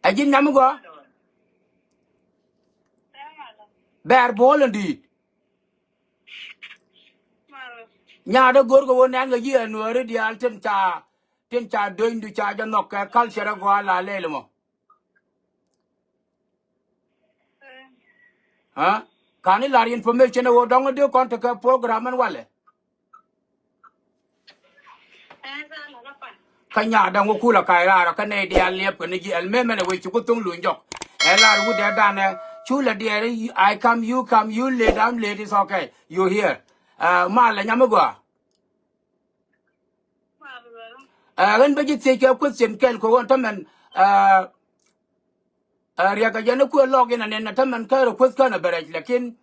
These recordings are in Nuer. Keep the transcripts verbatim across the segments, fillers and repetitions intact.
Ɛ ji̱n nyam mi gɔaa. Bɛɛr buɔl in di̱i̱t. Nyaatdä go̱o̱rkɛ ɣöö nɛn kɛ ji̱ ɛ Nuääri diaal tin ca, tin ca do̱nydu ca jɛ nhɔk kɛ culture ɛ gɔaa la lɛl mɔ. Aa, ka̱n i̱ la̱r information ɛ ɣöö dɔ̱ŋ i̱ dee kɔn tekɛ program ɛn walɛ. Kä nyaatdä ŋu kulɛ ka̱c raar kä nɛy diaal liɛp kɛ ni ji̱ ɛl mëë mɛn ɛ wec ci ku thoŋ luny jɔk. Ɛ lar wut ɛ danɛ cu lɛ diɛɛr i̱ I come, you come, you late, I'm late, it's okay, you here. Aa, malɛ nyam mi gɔaa. Aa, ɣän bä ji̱ thiec kɛ question kɛl kɛ ɣöö tämɛn, aa, aa, riɛk kɛ jɛn i̱ kuëë lɔk in anɛn ɛ tämɛn kä request känɛ bɛ rɛc, lakin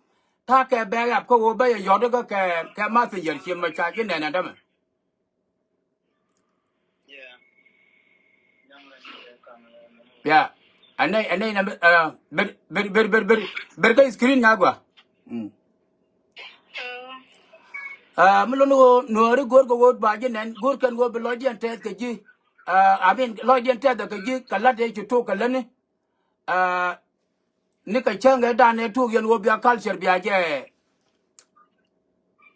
ta̱a̱ kɛ bɛ rap kä ɣöö bä yɛ yɔt ikä kɛ, kɛ messenger ciɛ mɛ ca ji̱ nɛn ɛ tämɛn. Ya. Anɛ, anɛ na, aa, ber, ber, ber, ber, ber, ber kä screen nya gɔaa. Mm. Aa, mi lon ɣöö Nuääri go̱o̱rkɛ ɣöö ba ji̱ nɛn, go̱o̱r kɛn ɣöö bi lɔcdiɛn tɛth kɛ ji̱. Aa, I mean, lɔcdiɛn tɛth kɛ ji̱ kɛ la̱t ëë ci tok kɛ lätni. Aa, nikɛ cäŋ ëë dan ëë tok yɛn ɣöö bia culture bia jɛ,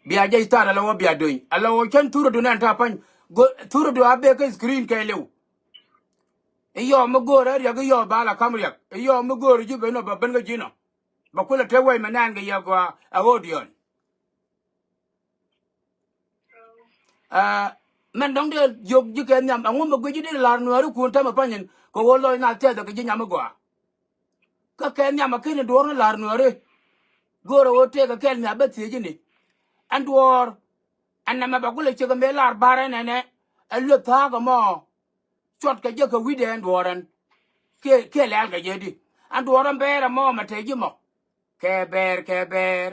bia jɛ start ala ɣöö bia do̱ny. Ala ɣöö cän thuradu nɛn ta̱a̱ pa̱ny. Go̱-, thuradu a bek kä screen kɛɛliw. I̱ yɔɔ mi go̱o̱r ɛ riɛk, i̱ yɔɔ ba la ka̱m riɛk. I̱ yɔɔ mi go̱o̱r ji̱ ben ɔ bɛ ben kä ji̱n ɔ. Bɛ kulɛ te wec mɛ nɛn kɛ yɛ gɔaa ɛ ɣöö diɔ̱ɔ̱n. Aa, mɛn dɔ̱ŋ dee jiök ji̱ kɛ nhiam, ɛŋu mi guic ji̱ dee la̱r Nuääri kun tämɛ pa̱ny in kɛ ɣöö lɔc na thia̱th kɛ ji̱ nyam mi gɔaa. Kä kɛ nhiam a ken in duɔ̱ɔ̱r ni la̱r Nuääri. Go̱o̱rɛ ɣöö tëëkɛ kɛl nhiam bä thiec ini. Ɛn duɔ̱ɔ̱r, ɛn nɛmɛ bɛ kulɛ cek ɛmɛ la̱r ba̱r ɛn ɛnɛ, ɛ lueth tha̱a̱k ɛmɔ. Cuɔt kɛ jɛ kɛ wi̱cdɛ ɛn duɔ̱ɔ̱r ɛn. Kiɛ, kiɛ lɛl kɛ jɛ di. Ɛn duɔ̱ɔ̱r ɛn bɛɛr ɛmɔ mɛ te ji̱ mɔ. Kɛ bɛɛr, kɛ bɛɛr,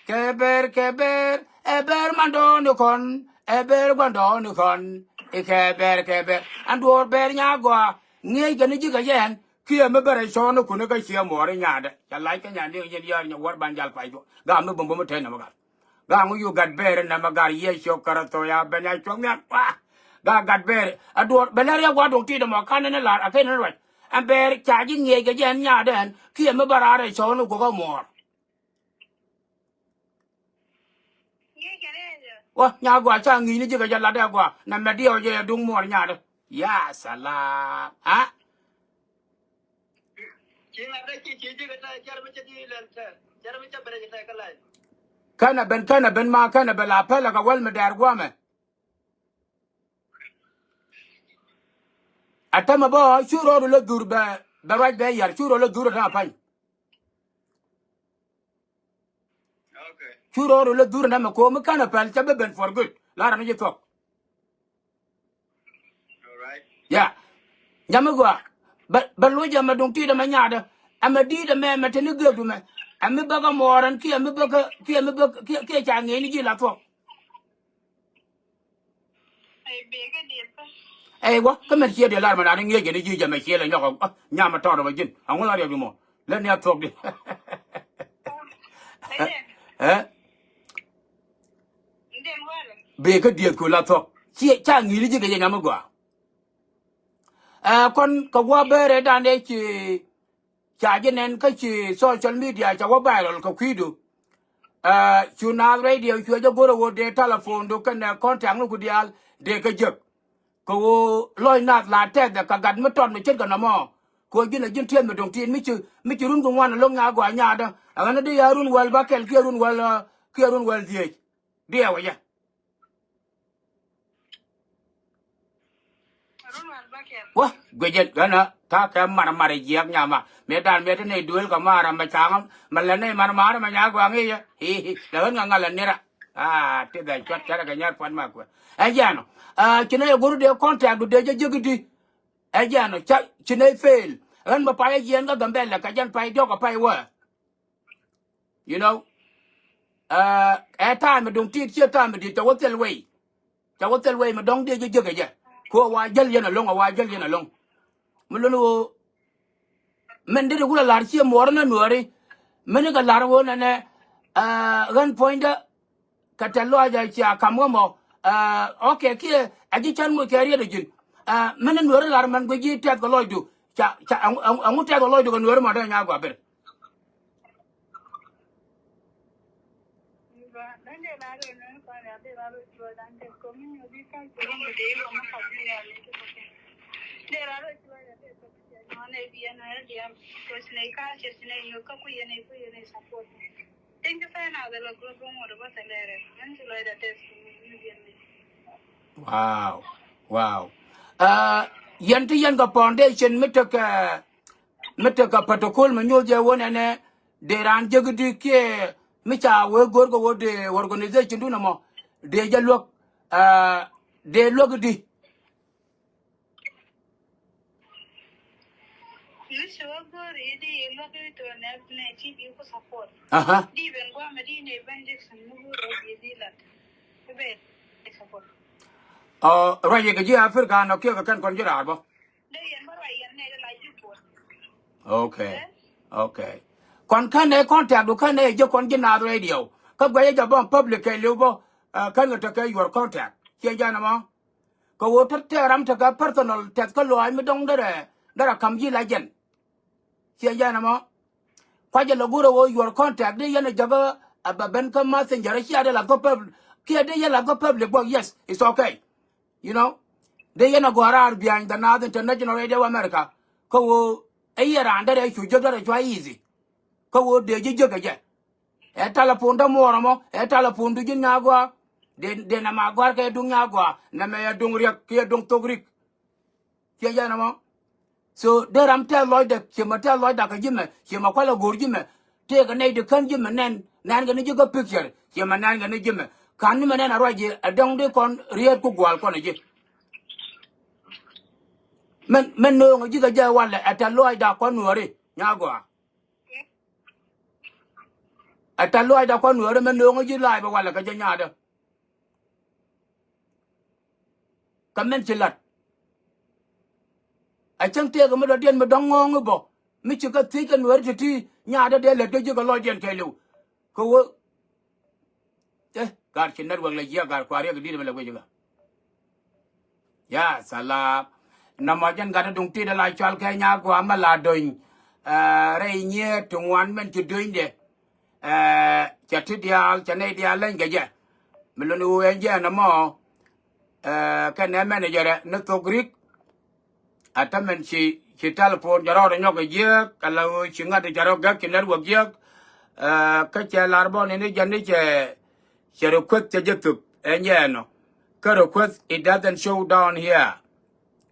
kɛ bɛɛr, kɛ bɛɛr, ɛ bɛɛr mandɔɔni kɔn, ɛ bɛɛr guandɔɔni kɔn, i̱ kɛ bɛɛr, kɛ bɛɛr. Ɛn duɔ̱ɔ̱r bɛɛr nya gɔaa, ŋi̱eec kɛ ni ji̱ kɛ jɛ ɛn, kiɛ mi bɛrɛ cɔɔni kuni kä ciɛ muɔɔri nyaatdä. Ca lac kä nyan di̱ŋ ji̱n yɔr nyɛ wäär ban jal pay juɔk. Gam mi bum bum mi te nɛmɛ gat. Gaŋ yu gat bɛɛr nɛmɛ gar Yecu Kritho ya ben ya cuɔ̱ŋ nhial. Wa! Gaŋ gat bɛɛr. A duɔ̱ɔ̱r bɛ lɛr ya gua̱a̱r duŋ ti̱i̱t ɛmɔ kan ni lar a ken ni ruac. Ɛn bɛɛr ca ji̱ ŋi̱eec kɛ jɛ ɛn nyaatdä ɛn kiɛ mi bä raar ɛ cɔɔk ni guɔ̱k ɛ muɔɔr. Wa nya gɔaa ca ŋi̱i̱c ni ji̱ kɛ jɛ lat ɛ gɔaa nɛmɛ diɛw jɛ duŋ muɔɔr nyaatdä. Ya salam. Ha? Kɛnɛ ben, kɛnɛ ben ma, kɛnɛ ben la pɛlɛ kɛ wäl mi dɛɛr guamɛ. A tämɛ bä cu rɔɔdu lä dhur bɛ, bɛ ruac bɛ yar, cu rɔɔdu lä dhur a tämɛ pa̱ny. Cu rɔɔdu lä dhur a tämɛ komi kɛnɛ pɛl cɛ bä ben for good. Lar ani ji̱ thuɔk. Ya. Nyam mi gɔaa. Bɛ, bɛ loc ɛmɛ duŋ ti̱i̱t ɛmɛ nyaatdä. Ɛmɛ di̱i̱t ɛmɛ, ɛmɛ te ni gëëkdu mɛ. Ɛmɛ bäkä muɔɔr ɛn kiɛ ɛmɛ bäkä, kiɛ ɛmɛ bäkä, kiɛ, kiɛ ca ŋi̱eec ni ji̱ la thuɔ̱k. Ɛy wä, kä mɛn ciɛ diɛ lar mɛ nani ŋi̱eec kɛ ni ji̱ jɛ mɛ ciɛ lɛ nyɔk ɛ, ah, nyam mɛ tɔɔt ɛmɛ ji̱n. Aŋu la riɛk di mɔ. Lɛ ni a thuɔ̱k di. Ɛ? Bee kä dieth ku la thuɔ̱k. Ci ca ŋi̱i̱li ji̱ kɛ jɛ nyam mi gɔaa. Ɛ kɔn kɛ gua̱a̱ beerɛ dan dee ci ca ji̱ nɛn kä ci social media ca wä viral kɛ kui̱du. Ɛ cu naath radio cuɛ jɛ go̱r ɛ wä dee telephone du kɛnɛ contact ni ku diaal dee kä jek. Kɛ ɣöö lɔc nath la tɛth ɛ kɛ gat mi tɔt mi ce̱tkɛ nɔmɔ. Kɛ ɣöö ji̱n ɛ ji̱n tiɛth mi do̱ŋ ti̱i̱t mi ci, mi ci run kɛ ŋuan ɛ lo̱ŋ nyaak gɔaa nyaatdä. Ɛ ɣän ɛ di ya run wäl bäkɛl kiɛ run wäl, ɛ, kiɛ run wäl dhieec. Diɛw ɛ jɛ. Wä guic jɛ ɣän ɛ ta̱a̱ kɛ mar mar jiɛk nyama. Mëë dan mëë te nɛy duëël kɛ mar ɛ mɛ ca̱ŋ mɛ lɛ nɛy mar mar ɛ mɛ nyaak gɔaa ŋi̱i̱cɛ. I̱, i̱, lɛ ɣän ŋa̱ ŋa̱l ɛ nira. Aa, tithɛ cuat cärɛ kɛ nyar puan ma kuɛ. Ɛ jɛn ɔ. Aa, ci nɛy ɛ go̱r dee contact du dee jɛ jiäk i̱di. Ɛ jɛn ɔ, ca, ci nɛy fail. Ɣän bä pay ɛ jiɛn kä Gambɛla kɛ jɛn pay diɔ̱k ɛ pay wä. You know? Aa, ɛ time duŋ ti̱i̱t ciɛ time di̱t ca wä thil wei. Ca wä thil wei mi dɔ̱ŋ dee jɛ jiäk ɛ jɛ. Kɛ ɣöö wa jäl yɛn ɛlɔ̱ŋ, ɛ wa jäl yɛn ɛlɔ̱ŋ. Mi luni ɣöö Mɛn dee ti wulɛ la̱r ciɛ muɔɔr ni nuääri. Mɛn ni kɛ la̱r ɣöö nɛnɛ, aa, ɣän puɔ̱nydä kɛ tɛ̈th lɔaac cia ka̱m ɣä mɔ. Aa, okay, kiɛ a ji̱ cän moc kɛ riet ɛ ji̱n. Aa, mɛn ni nuääri la̱r mɛn guic ji̱ tɛth kɛ lɔcdu. Ca, ca, ɛŋu, ɛŋu, ɛŋu tɛth ɔ lɔcdu kɛ Nuääri mɔ dee Nyaagɔaa ber? Wow, wow. Aa, yɛn ti yɛn kɛ foundation mi tekɛ, mi tekɛ protocol mi nyuɔth jɛ wä nɛnɛ, dee raan jek di kiɛ mi ca wee go̱r kɛ wä dee organization dun ɛmɔ dee jɛ luäk, aa, dee luäk di. Aha. Ɔ, ruac yɛ kɛ ji̱ Africa nɔ kiɛ kɛ kɛn kɔn ji̱ raar bä. Okay. Okay. Kɔn kän ɛ contact du kän ɛ jɛ kɔn ji̱ Naath Radio. Kä guɛcä jɛ bä public kɛ liw bä, ɛ, kän kɛ tekɛ your contact. Ciɛ jɛn ɛmɔ. Kɛ ɣöö te tɛɛr ram tekɛ personal tɛth kä lɔaac mi dɔ̱ŋ derɛ, derɛ ka̱m ji̱ la jɛn. Ciɛ jɛn ɛmɔ. Kuacɛ lɛ go̱rɛ ɣöö your contact dee yɛn ɛ jäkä ɛ bɛ ben kä messenger, cia dee lath kä public. Kiɛ dee yɛn lath kä public bä, yes, it's okay. You know, dee yɛn ɛ gɔ̱a̱r raar behind the Naath International Radio America. Kä ɣöö ɛ yɛ raan derɛ cu jek derɛ cua easy. Kä ɣöö dee ji̱ jek ɛ jɛ. Ɛ telephone dämuɔɔr ɛmɔ, ɛ telephone du ji̱ Nyaagɔaa. Dee, dee nɛmɛ a gɔ̱a̱r kɛ duŋ Nyaagɔaa, nɛmɛ ɛ duŋ Riɛk kiɛ duŋ Thok Rik. Ciɛ jɛn ɛmɔ. So dee ram tɛth lɔcdɛ, ciɛ mɛ tɛth lɔcdɛ kɛ ji̱ mɛ, ciɛ mɛ kualɛ go̱o̱r ji̱ mɛ. Tëëkɛ nɛy ti kän ji̱ mɛ nɛn, nɛn kɛ ni ji̱ kä picture, ciɛ mɛ nɛn kɛ ni ji̱ mɛ. Ka̱n ni mɛ nɛn a ruac ji̱ ɛ dɔ̱ŋ di kɔn riet ku gua̱a̱l kɔn ɛ ji̱. Mɛn, mɛn nööŋ ɛ ji̱ kɛ jɛ walɛ ɛ tɛth lɔcdɛ kɔn Nuääri Nyaagɔaa. Ɛ tɛth lɔcdɛ kɔn Nuääri mɛn nööŋ ɛ ji̱ la̱a̱c bɛ walɛ kɛ jɛ nyaatdä. Kä mɛn ci la̱t. Ɛ cäŋ tëëkɛ mi dɔ̱diɛn mi dɔ̱ŋ ŋɔ̱ɔ̱ŋ i̱ bä mi ci kä thiec kɛ Nuääri ti̱ti̱ nyaatdä dee lät kä ji̱ kɛ lɔcdiɛn kɛɛliw. Kɛ ɣöö, eh, gaar ci network lɛ jiäk gaar kua̱r riɛk di̱t mi lɛ guic ikä. Ya salam. Nɔmɔ jɛn gat iduŋ ti̱i̱t ala cɔal kɛ Nyaagɔaa mɛ la do̱ny. Ɛ, rɛy nyiee ti ŋuan mɛn ci do̱nydɛ. Ɛ, cɛ ti diaal, cɛ nɛy diaal leny kɛ jɛ. Mi luni wu ɛn jɛ nɔmɔ. Ɛ, kɛnɛ manager ni Thok Rik. Ɛ, tämɛn ci, ci telephone jɛ rɔɔdɛ nyɔk kɛ jiäk, kɛ la wu ci ŋa̱t jɛ rɔ gäk ci network jiäk. Ɛ, kä cɛ lar bɔ ni ni jɛn ni cɛ, cɛ request cɛ jɛ thuk ɛn jɛ ɛnɔ. Kä request it doesn't show down here.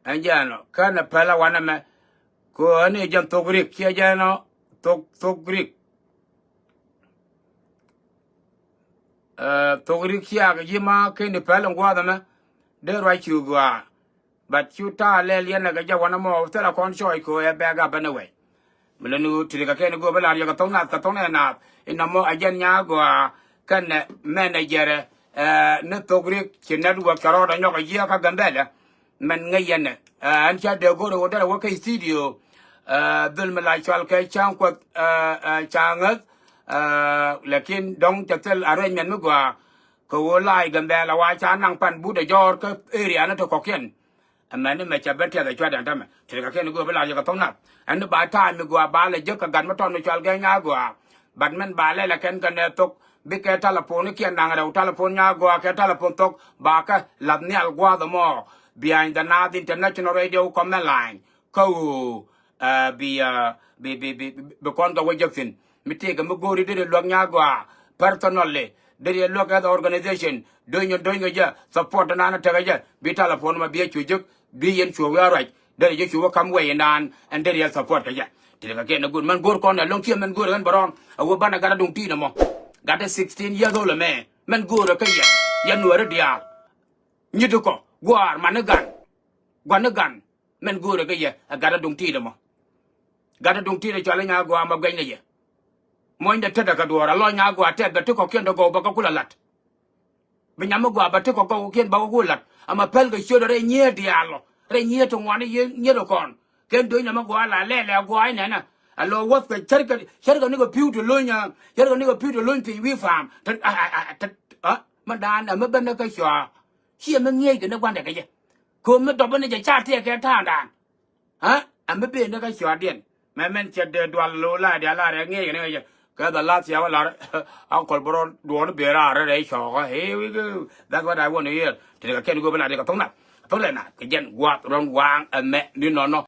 Ɛn jɛ ɛnɔ. Kä nɛ pɛl a wanɛ mɛ. Kɛ ɣöö ɛn i̱ jɛn Thok Rik ciɛ jɛ ɛnɔ. Thok, Thok Rik. Ɛ, Thok Rik ciaak ji̱ ma ken i̱ pɛl in gua̱a̱th ɛmɛ. Dee ruac ci gɔaa. But cu ta̱a̱ lɛl yɛn ɛ kɛ jɛ wanɛ mɔ thilɛ kɔn cɔɔc kɛ ɣöö ɛ bɛɛk a bänɛ wɛy. Mi lɛ ni ɣöö ti̱ti̱ kɛ kɛn i̱ go̱o̱p i̱ la̱r yɛ kɛ thok nath kɛ thok nɛ naath. Inɔmɔ ɛ jɛn Nyaagɔaa kɛnɛ manager ɛ, ni Thok Rik ci network cɛ rɔɔdɛ nyɔk ɛ jiɛk kä Gambɛlɛ. Mɛn ŋäc yɛn ɛ, ɛ, ɛn ca dee go̱o̱r ɛ ɣöö derɛ wä kä studio. Ɛ, dhöl mi la cɔal kɛ Cäŋ Kuɔth, ɛ, ɛ, Cäŋ Ŋäth. Ɛ, lakin dɔ̱ŋ cɛ thil arrangement mi gɔaa. Kɛ ɣöö la̱a̱c Gambɛlɛ wa ca naŋ pan but ɛ jɔɔr kä area ni ti kɔ̱kiɛn. Ɛmɛn ni mɛ cɛ ben tiɛth ɛ cuat ɛn tämɛ. Ti kɛ kɛn i̱ go̱o̱p i̱ la̱r yɛ kɛ thok nath. Ɛn ni ba ta̱a̱ mi gɔaa ba lɛ jek kɛ gat mi tɔt mi cɔal gɛ Nyaagɔaa. But mɛn ba lɛl ɛ kɛn kɛ nɛ thok. Bikɛ telephone ikiɛn naŋ rɛw telephone Nyaagɔaa kɛ telephone thok. Ba kɛ la̱th nhial gua̱a̱th ɛmɔ. Behind the Naath International Radio comment line. Kä ɣöö, ɛ, bi, ɛ, bi, bi, bi, bi kɔn kɛ wä jek thi̱n. Mi tëëkɛ mi go̱o̱ri deri luäk Nyaagɔaa personally, deri luäk as organization, do̱ny do̱ny kɛ jɛ support naan tekɛ jɛ, bi telephone ma bi a cu jek, bi yɛn cu wee ruac, deri jɛ cu wee kam wee naan, ɛn deri a support kɛ jɛ. Tëëkɛ kɛn a go̱o̱r mɛn go̱o̱r kɔn ɛ lo̱ŋ kiɛ mɛn go̱o̱r ɣän bɛ rɔɔn, a wee banɛ gat a duŋ ti̱i̱t ɛmɔ. Gat a sixteen years old ɛmɛ, mɛn go̱o̱r ɛ kä yɛ, yɛn Nuääri diaal. Nyi̱t kɔ, gua̱a̱r man ni gan, gua̱n ni gan. Mɛn go̱o̱rɛ kä yɛ ɛ gat a duŋ ti̱i̱t ɛmɔ. Gat a duŋ ti̱i̱t ɛ cɔal i̱ Nyaagɔaa mɔ guɛcnɛ yɛ. Muɔ̱nydɛ tetdɛ kɛ duɔ̱ɔ̱r a lɔ Nyaagɔaa tɛth bɛ ti kɔ̱kiɛn dɔ̱ gɔw bɛ kä kulɛ la̱t. Bi nyam mi gɔaa bɛ ti kɔ̱kiɛn bɛ kä kulɛ la̱t. Ama päl kɛ ciötdɛ rɛy nyiee diaal ɔ rɛy nyiee ti ŋuani yiëë nyiet ɛ kɔn. Kɛn do̱ny nɛ mi gɔaa la lɛɛlɛ a gɔaa inɛnɛ. A lɔ wäth kɛ cärkɛ, cärkɛ ni kɛ pi̱w ti lo̱ny a cärkɛ ni kɛ pi̱w ti lo̱ny piny wi̱i̱ pa̱a̱m. Te a a a te a mɛ daan a mi ben ni kä cɔaa. Ciɛ mi ŋi̱eec kɛ ni gua̱ndɛ kɛ jɛ. Kööm mi dɔpä ni jɛ ca tiɛɛk kɛ ta̱a̱ŋdan. Aa, Ɛn bi ben ni kä cɔatdiɛn. Mɛ mɛn cɛ dee dual lo la dial la rɛ ŋiɛc kɛ ni ŋiɛc. Kɛ the last yɛ wä lar, Uncle Bro duɔn ben raar rɛ cɔɔkä. Here we go. That's what I want to hear. Ti ni kɛ kɛn go̱o̱p la di kɛ thok na. Thok lɛ na kɛ jɛn guath rɔn waŋ ɛmɛ ni nɔnɔ.